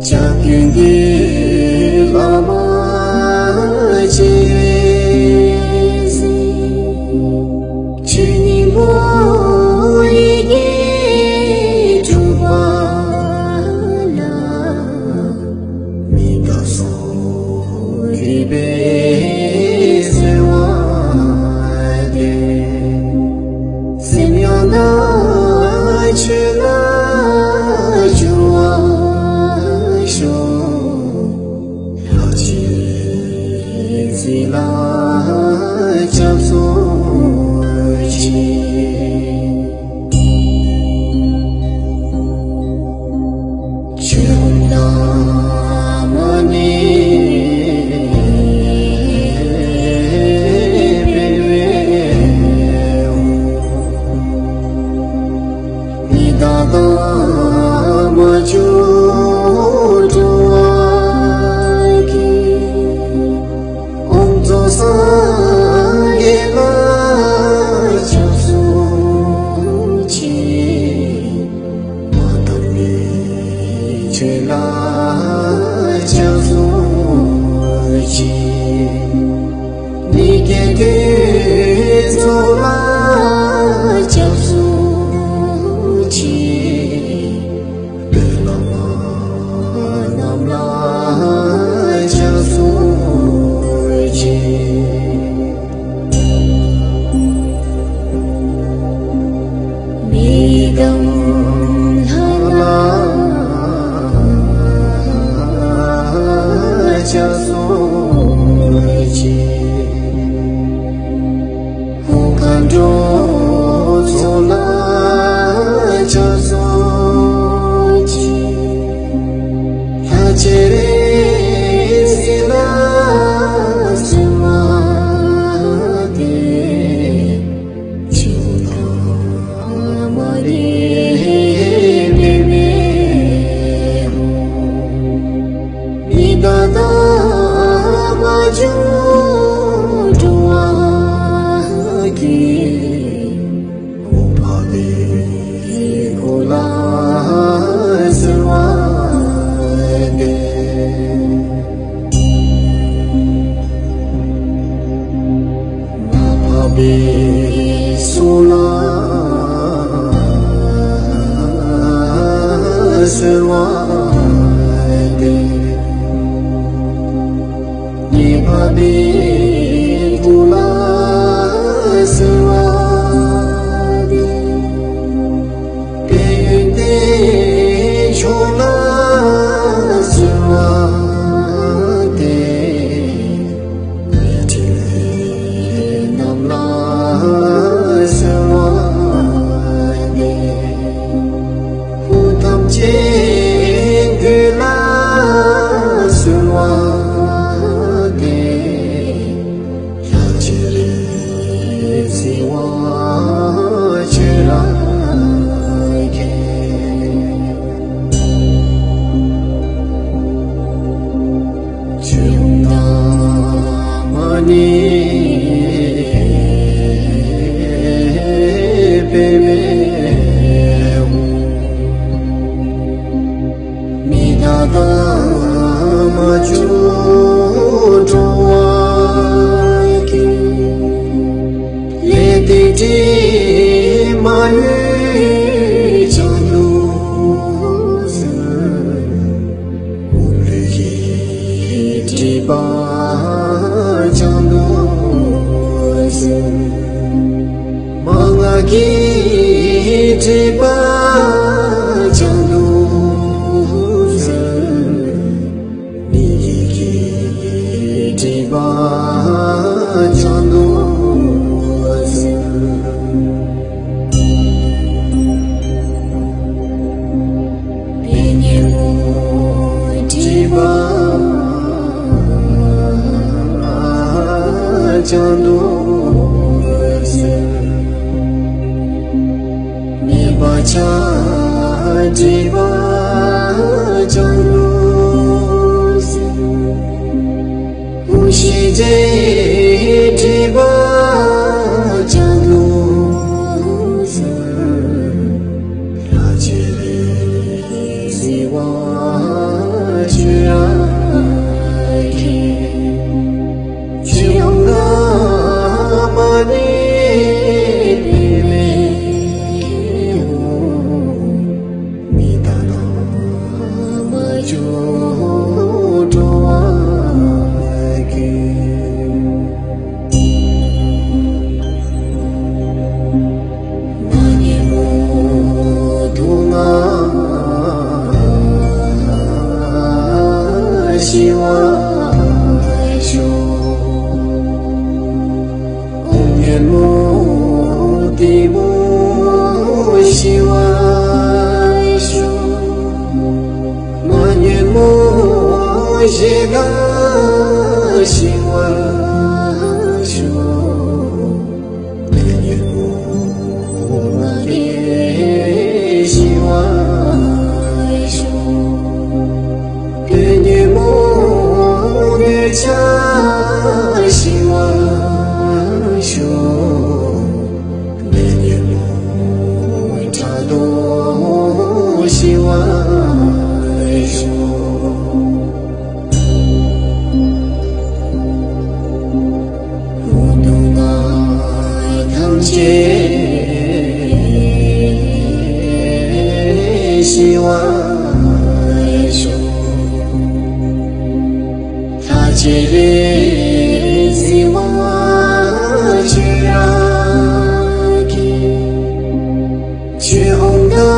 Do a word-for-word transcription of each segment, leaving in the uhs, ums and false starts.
སྐྱབས་མགོན་གྱི་བླ་མ་ཆེ་བའི་གཟིགས། ཆོས་སྙིང་པོ་ཡི་གེ་དྲུག་པ་ལ། མི་དག་སོགས་རིག་པའི་གསོལ་བ་འདེབས། སེམས་ཡང་དག་ཆོས་ལ་སྦྱོར་བར་ཤོག་ལྷ་ཆོས་གཟིགས་ལ་སྐྱབས་སུ་མཆི། ཆོས་ལམ་ནས་སྤེལ་བའི་ཉི་ཟླ་དང་མ་བཅུ་དྲུག་པ་གི། དབུ་མཛད་སངས་རྒྱས་ལ་སྐྱབས་སུ་མཆི། མ་དག་པའི་ཆོས་ལ་སྐྱབས་སུ་མཆི། མི་དགེ་དོན་ཚོགས་ལ་སྐྱབས་སུ་མཆི། དཔེ་བླ་མ་རྣམས་ལ་སྐྱབས་སུ་མཆི། མི་དང་ལྷ་ལ་སྐྱབས་སུ་མཆི། ཧཱུྃ་མཁའ་འགྲོ་ཚོགས་ལ་སྐྱབས་སུ་མཆི། ལྷ་ཆེ་བའི་གཟིགས་ལ་གསོལ་བ་འདེབས། ཆོས་དང་མ་རིག་པའི་མེ་ལོང་། མི་དག་དང་མ་བྱུང་འགྲོ་བ་ཀུན། འོད་དཔག་པའི་སྐུ་ལ་གསོལ་བ་འདེབས། མ་འཕགས་པའི་གསུང་ལ་གསོལ་བ་འདེབས། མི་འཕགས་པའི་སྐུ་ལ་གསོལ་བ་འདེབས། དཔལ་ཡོན་ཏན་མཆོག་ལ་གསོལ་བ་འདེབས། ཕྲིན་ལས་རྣམས་ལ་གསོལ་བ་འདེབས། དབུགས་ཐམས་ཅད་འགུགས་ལ་གསོལ་བ་འདེབས། ལྷ་ཆོས་གཟིགས་པ་ཆོས་རབ་མཁྱེན། ཆོས་དབུ་མཐའ་མ་ནས་སྤེལ་བའི་དབུ། མི་དག་དང་མ་བྱུང་འགྲོ་བ་ཀུན། ལས་དང་གྲིབ་མ་ལུས་བྱང་དུ་གསོལ། དབུགས་ལུས་ཀྱི་སྒྲིབ་པ་བྱང་དུ་གསོལ། མ་འོངས་ཀྱི་སྒྲིབ་པ་བྱང་དུ་གསོལ། མི་ཡི་གི་སྒྲིབ་པ་བྱང་དུ་གསོལ། པའི་ཉོན་མོངས་སྒྲིབ་པ་བྱང་དུ་གསོལ། མེད་པ་ཆགས་སྒྲིབ་པ་བྱང་དུ་གསོལ། དབུགས་ཤེས་བྲལ་སྒྲིབ་པ་བྱང་དུ་གསོལ། ལྷ་ཆོས་གཟིགས་པ་ ཞི་བར་ཤོག། ཉོན་མོངས་གཏི་མུག་ཞི་བར་ཤོག། མ་ཉོན་མོངས་ཞི་དགའ་ཞི་བར་ཤོག། ཉོན་མོངས་ཞི་བར་ཤོག། ཉོན་མོངས་ཆ་ཞི་བར་ཤོག། ཉོན་མོངས་ཕྲག་དོག་ཞི་བར་ཤོག། སྡུག་བསྔལ་ཐམས་ཅད་ཞི་བར་ཤོག། ལྷར་བཅས་རིག་འཛིན་དབང་ཕྱུག་རབ་ཀྱིས། ཆོས་འོད་དང་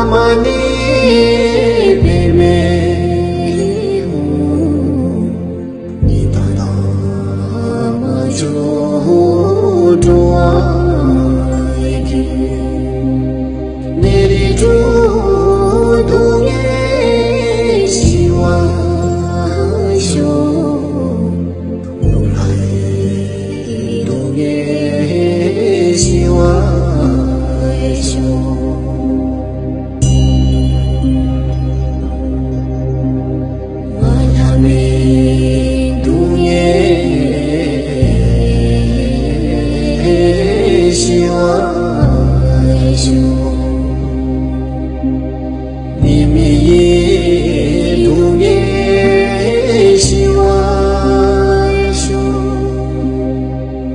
མ་ཎི་པདྨེ་ཧཱུྃ། ཉི་ཟླ་དང་མ་བཅུ་འགྲོ་བ་ཀུན། ནད་རིགས་དྲུག་སྡུག་བསྔལ་ཞི་བར་ཤོག། ལྷ་ཡི་སྡུག་བསྔལ་ཞི་བར་ཤོག། མ་ལྷ་མིའི་སྡུག་བསྔལ་ཞི་བར་ཤོག། ནད་མེད་ཡིད་སྡུག་བསྔལ་ཞི་བར་ཤོག།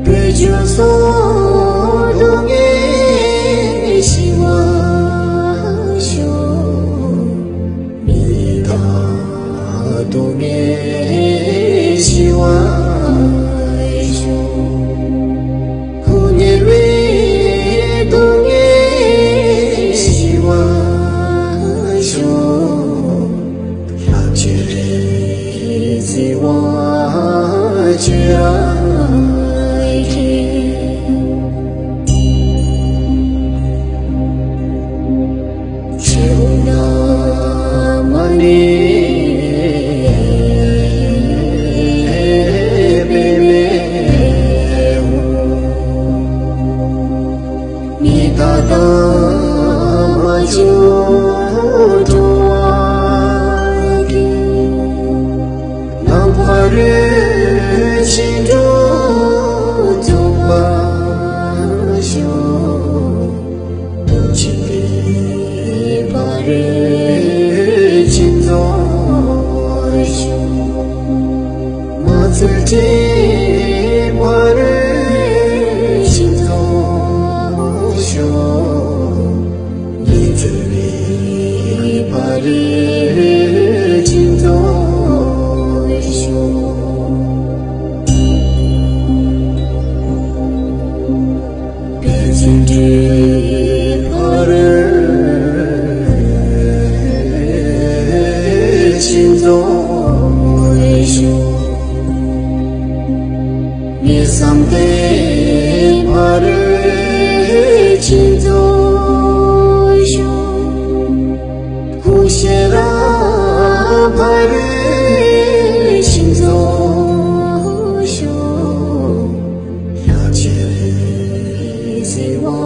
བུ་ཆུང་སོགས་སྡུག་བསྔལ་ཞི་བར་ཤོག། མི་དགེ་སྡུག་བསྔལ་ཞི་བར་ཤོག། ཁོང་ཉེ་བའི་སྡུག་བསྔལ་ཞི་བར་ཤོག། ལྷར་བཅས་རིག་འཛིན་དབང་ཕྱུག་རབ་ཀྱིས། ཆོས་འོད་དང་མ་ཎི་པདྨེ་ཧཱུྃ། ཉི་ཟླ་དང་མ་བཅུ་འགྲོ་བ་ཀུན། ནམ་མཁའ་རོལ་ཕྱིན་དྲུག་རྫོགས་པར་ཤོག། ཐུགས་ཆེན་པོའི་ཕ་རོལ་ཕྱིན་རྫོགས་ཤོག། མ་ཚུགས་ཀྱི་ཕ་རོལ་ཕྱིན་རྫོགས་ཤོག། ཉི་ཚེ་བའི་ཕ་རོལ་ཕྱིན་རྫོགས་ཤོག། དཔལ་བརྩོན་འགྲུས་ཕ་རོལ་ཕྱིན་རྫོགས་ཤོག། ངེས་བསམ་དེ་ཕ་རོལ་ཕྱིན་རྫོགས་ཤོག། སྐུ་ཤེས་རབ་ཕ་རོལ་ཕྱིན་རྫོགས་ཤོག། ལྷར་བཅས་རིག་འཛིན་དབང་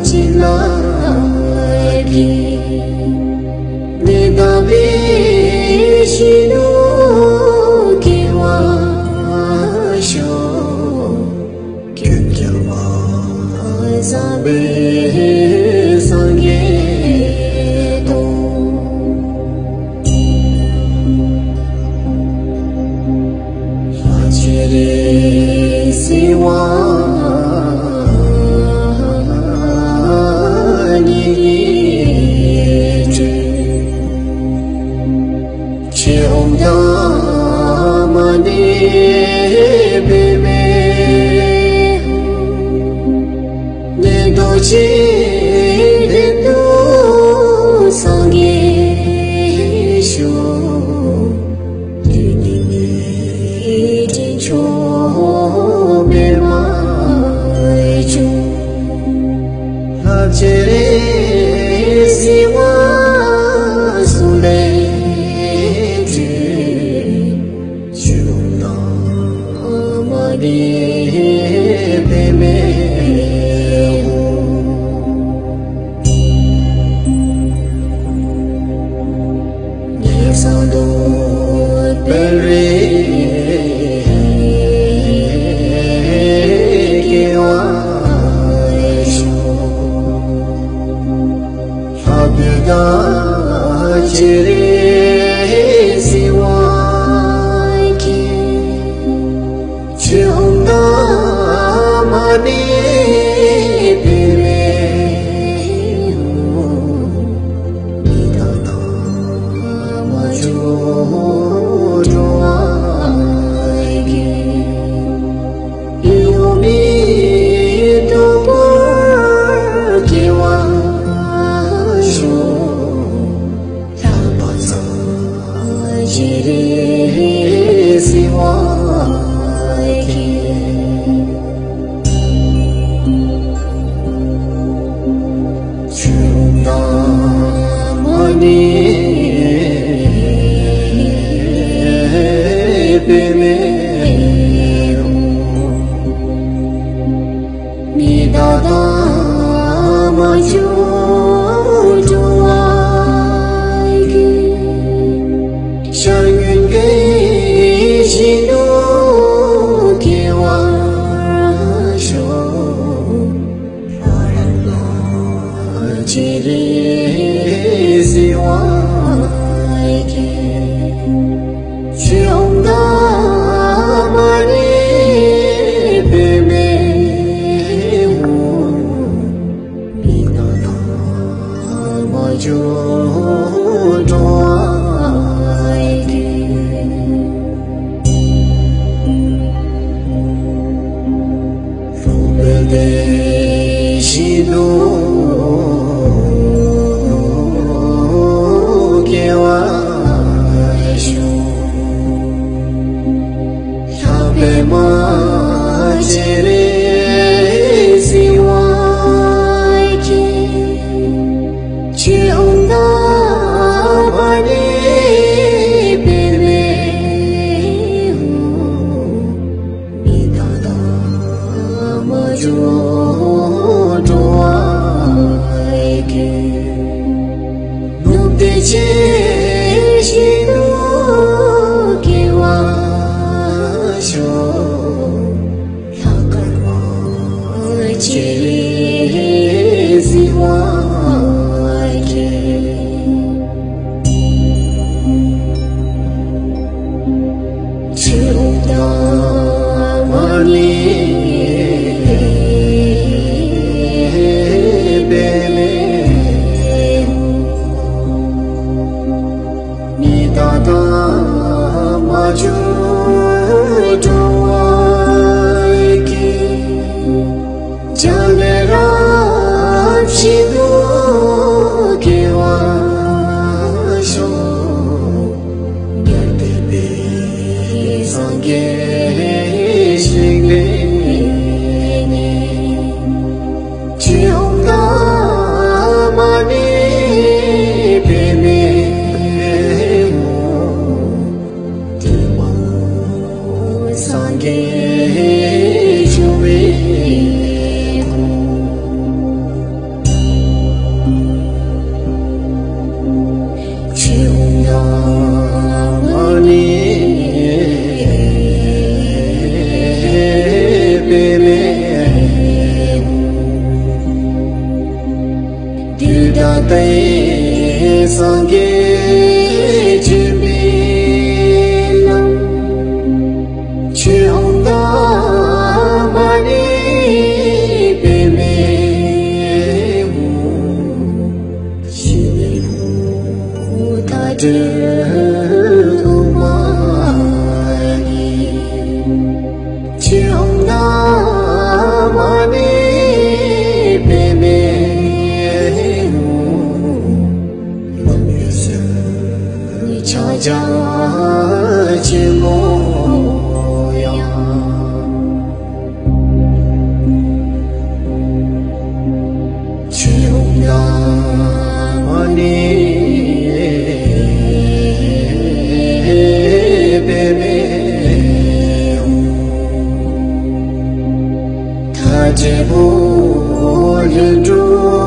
ཕྱུག་རབ་ཀྱིས། ནད་དང་བའི་ཞི་དུལ་སྐྱེ་བར་ཤོག། ཀུན་ཀྱང་མ་བཟང་པོའི་སངས་རྒྱས་དང་། ཨོཾ་དྷརྨ་ནི་པདྨེ། ཉན་ཐོས་ཀྱི་དོན་དུ་སངས་རྒྱས་ཤོག། དུས་འདི་ནས་དྲིན་ཆེན་པདྨ་འབྱུང་། ལྷ་བཅས་རིགས་གཟིགས་པ་གསུམ་ལས་གྲོལ། ཨོཾ་དྷརྨ་ནི་པདྨེ་ཧཱུྃ། ཉེས་པ་དག་པའི་རིགས་སྐྱེ་བར་ཤོག། ལྷ་བུ་དང་བཅས་རིགས་གཟིགས་པར་བགྱི། ཨོཾ་དྷརྨ་ནི་པདྨེ་ཧཱུྃ། མི་མཐའ་དག་པ་མཆོག་འགྲོ་བར་བགྱི། ཡོད་མེད་རྟོགས་པར་བགྱི་བར་ཤོག། ལྷ་པ་སངས་རྒྱས་རིགས་གཟིགས་པར་བགྱི། ཨོཾ་དྷརྨ་ནི་པདྨེ་ཧཱུྃ། མི་མཐའ་དག་པ་མཆོག་འགྲོ་བར་བགྱི། ཤར་ཡོན་ཏན་ཞིང་དུ་སྐྱེ་བར་ཤོག། ལྷ་རིགས་ལྔ་བཅས་རིགས་གཟིགས་པར་བགྱི། ཨོཾ་དྷརྨ་ནི་པདྨེ་ཧཱུྃ། མི་མཐའ་དག་པ་མཆོག་འགྲོ་བར་བགྱི། ལྷོ་མོན་བདེ་ཆེན་ཞིང་དུ་སྐྱེ་བར་ཤོག། ལྷ་པདྨ་བཅས་རིགས་གཟིགས་པར་བགྱི། ཨོཾ་དྷརྨ་ནི་པདྨེ་ཧཱུྃ། མི་མཐའ་དག་པ་མཆོག་འགྲོ་བར་བགྱི། ནུབ་བདེ་ཆེན་ཞིང་དུ་སྐྱེ་བར་ཤོག། ལྷ་དཀར་པོ་བཅས་རིགས་གཟིགས་པར་བགྱི། ཨོཾ་དྷརྨ་ནི་པདྨེ་ཧཱུྃ། མི་མཐའ་དག་པ་མཆོག་འགྲོ་བར་བགྱི། འཇའ་ལུས་རབ་བཞིན་དུ་སྐྱེ་བར་ཤོག། ཉན་ཐོས་པའི་སངས་རྒྱས་ཞིང་ལས་ནི། ཨོཾ་དྷརྨ་ནི་པདྨེ་ཧཱུྃ། ཏུཏྟཱ་ན་སངས་རྒྱས་འབྱུང་བའི་སྐུ། ཨོཾ་དྷརྨ་ནི་པདྨེ་ཧཱུྃ། ཏུཏྟཱ་ན་སངས་རྒྱས་འབྱུང་བའི་ལམ། ཨོཾ་དྷརྨ་ནི་པདྨེ་ཧཱུྃ། ཞི་བའི་ལྷོ་མཐའ་ སྒྲོལ་དབུ་མ་ཡིས། ཆོས་འོང་ན་མ་ཎི་པདྨེ་ཧཱུྃ། ལམ་ཡོད་ཟེར་ཕྱག་རྒྱ་ཆེན་མོ་ཡང་། ཆོས་འོང་ན་མ་ཎི་པདྨེ་ཧཱུྃ། མཐའ་བརྒྱད་པོ་ལྷུན་གྲུབ་